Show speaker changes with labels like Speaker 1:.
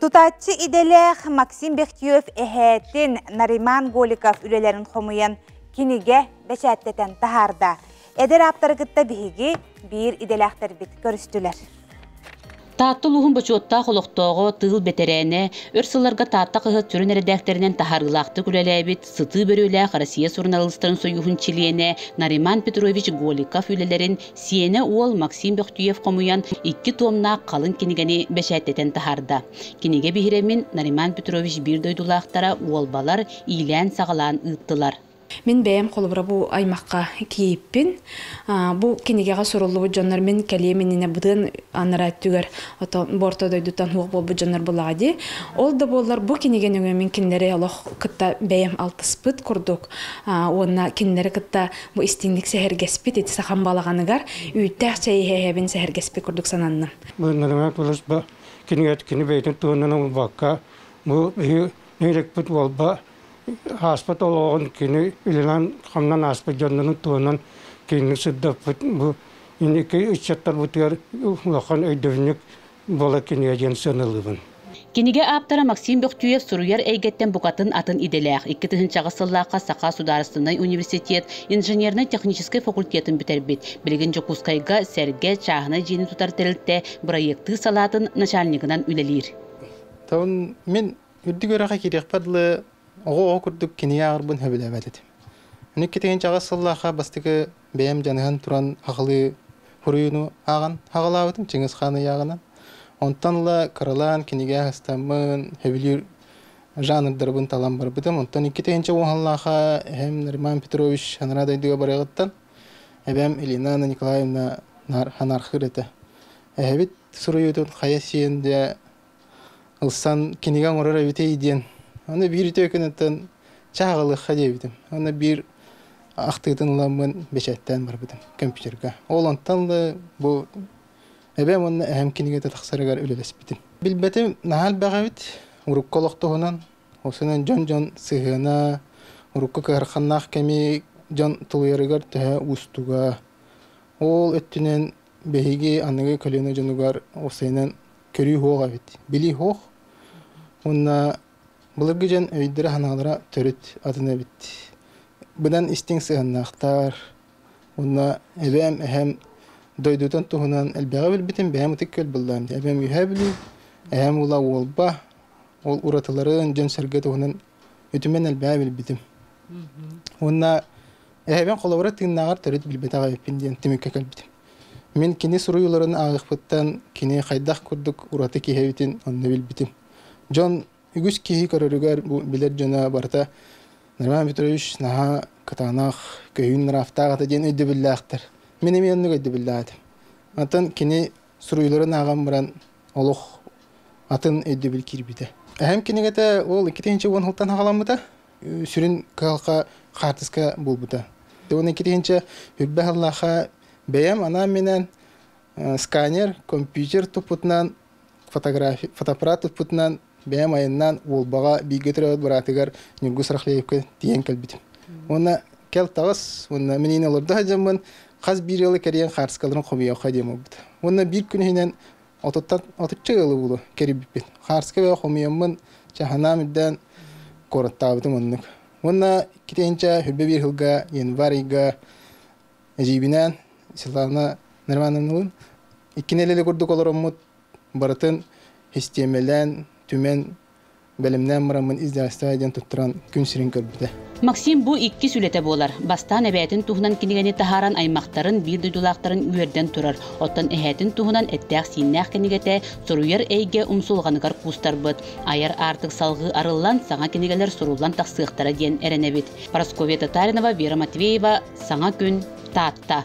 Speaker 1: Тутааччы идэлээх Максим Бехтюев эһээтин Нариман Голиков үлэлэрин хомуйан кинигэ бэчээттэтэн таһаарда. Эдэр ааптары кытта биһиги биир идэлээхтэрбит көрүстүлэр.
Speaker 2: Таатта улууһун бочуоттаах олохтооҕо, тыыл бэтэрээнэ, өр сылларга Таатта хаһыат сүрүн эрэдээктэринэн таһаарыылаахтык үлэлээбит, сытыы бөрүөлээх Россия суруналыыстарын сойууһун чилиэнэ Нариман Петрович Голиков үлэлэрин сиэнэ уол Максим Бөхтүев хомуйан икки туомнаах халыҥ кинигэни бэчээттэтэн таһаарда. Кинигэ биһирэмин Нариман Петрович биир дойдулаахтара уолбалар иилээн-саҕалаан ыыттылар.
Speaker 3: Мин бэйэм холобура бу аймахха кииппин. Бу кинигэҕэ суруллубут дьоннор мин кэлиэм иннинэ бытыан анараа өттүгэр ото борто дойдуттан суох буолбут дьоннор буллаҕа дии. Ол да буоллар бу кинигэ нөҥүө мин кинилэри олох кытта бэйэм алтыспыт курдук уонна кинилэри кытта бу истиҥник сэһэргэспит ити сахам балаҕаныгар үүттээх чэй иһэ-иһэбин сэһэргэспит курдук сананным.
Speaker 4: Бу Нариман Павлович кинигэ кини бэйэтин туһунан ылбакка бу биһи нэһилиэкпит уолба ааспыт олоҕун кини үлэлээн-хамнан ааспыт дьоннорун туһунан киэҥник сырдаппыт бу инники ыччаттарбытыгар улахан өйдөбүнньүк буола кинигэ диэн сыаналыыбын.
Speaker 2: Кинигэ ааптара Максим Бөхтүев суруйар эйгэттэн букатын атын идэлээх. 2000 сыллаахха Саха судаарыстыбаннай университет инженернэй-техническэй факультетын бүтэрбит. Билигин Дьокуускайга Сэргэ чааһынай дьиэни тутар тэрилтэ бырайыактыыр салаатын начальнигынан үлэлиир.
Speaker 5: Тон мин үрдүк үөрэххэ киириэхпэр дылы оҕо-оҕо курдук кинигэ ааҕарбын сөбүлээбэт этим. Аны 2008 сыллаахха бастакы бэйэм дьаныһан туран хаҕылыы суруйууну ааҕан хаҕылаабытым Чыҥыс Хаан ыйааҕынан. Онтон ыла кыралаан кинигэ астаммын, сөбүлүүр жанрдарбын талан барбытым. Онтон 2010 сыллаахха эһэм Нариман Петрович анараа дойдуга барыаҕыттан эбэм Елена Анна Николаевна анархыыр этэ. Эһэбит суруйуутун хайа сиэн дьэ ылсан кинигэ оҥорор эбитий диэн. Аны биир үтүө күнүттэн чааҕылыахха диэбитим. Аны биир ахтыытын ыламмын бэчээттээн барбытым компьютерга. Ол онтон да бу эбэм уонна эһэм кинигэтэ тахсарыгар үлэлэспитим. Билбэтим наһаа элбэх эбит. Урукку олох туһунан, осунан дьон-дьон сыһыана, урукку кыһарханнаах кэми дьон тулуйарыгар төһө уустуга. Ол өттүнэн биһиги аныгы көлүөнэ дьонугар осуйанан көрүү суох эбит. Билии суох. Уонна былыргы дьон өйдөрө-санаалара төрүт атын эбит. Быдан истиҥ сыһыаннаахтар. Уонна эбээм, эһэм дойдутун туһунан элбэҕи билбитим, бэйэм ытык күөл буллаам дии. Эбээм Үөһээ Бүлүү, эһэм уола Уолба, ол уратыларын, дьон-сэргэ туһунан үтүмэн элбэҕи билбитим. Уонна эһэбин холобура тыыннааҕар төрүт билбэтэх эбиппин диэн түмүккэ кэлбитим. Мин кини суруйууларын ааҕыахпыттан кини хайдах курдук ураты киһи эбитин онно билбитим. Дьон үгүс киһи көрөрүгэр бу билэр дьоно барыта Роман Петрович наһаа кытаанах, көһүүн ыраахтаах этэ диэн өйдөбүллээхтэр. Мин эмиэ оннук өйдөбүллээх этим. Оттон кини суруйууларын ааҕан баран олох атын өйдөбүл киирбитэ. Эһэм кинигэтэ ол 2010 сылтан саҕаламмыта. Сүрүн кыһалҕа хаартыска буолбута. Уон иккитинчи үрбэ сыллаахха бэйэм анаан-минээн сканер, компьютер туппутунан, фотография, фотоаппарат туппутунан бэйэм айаннаан Уолбаҕа бииргэ төрөөбүт быраатыгар Ньургу Сарахлеевка тиийэн кэлбитим. Уонна кэл таҕыс, уонна мин иин олордо сылдьаммын хас биир ыалы кэрийэн хаартыскаларын хомуйуохха диэн буолбута. Уонна биир күн иһинэн отуттан отучча ыалы булу кэрийбиппит. Хаарска бөҕө хомуйаммын, чаһынаам үрдээн куораттаабытым оннук. Уонна иккитинчэ хүрбэ биир сылга январь ыйга эдьиийбинээн Светлана Нормановналыын икки нэдиэлэ курдук олороммут барытын систиэмэлээн, түмэн бэлэмнээн бараммын издательство диэн туттаран күн сирин көрбүтэ.
Speaker 2: Максим бу иккис үлэтэ буолар. Бастаан эбээтин туһунан кинигэни таһааран аймахтарын, биир дойдулаахтарын үөрдэн турар. Оттон эһээтин туһунан эттээх-сииннээх кинигэтэ суруйар эйгэ умсулҕаныгар куустарбыт. Айар аартык салҕыы арыллан, саҥа кинигэлэр суруллан тахсыахтара диэн эрэнэбит. Парасковья Татаринова, Вера Матвеева, Саҥа күн, Таатта.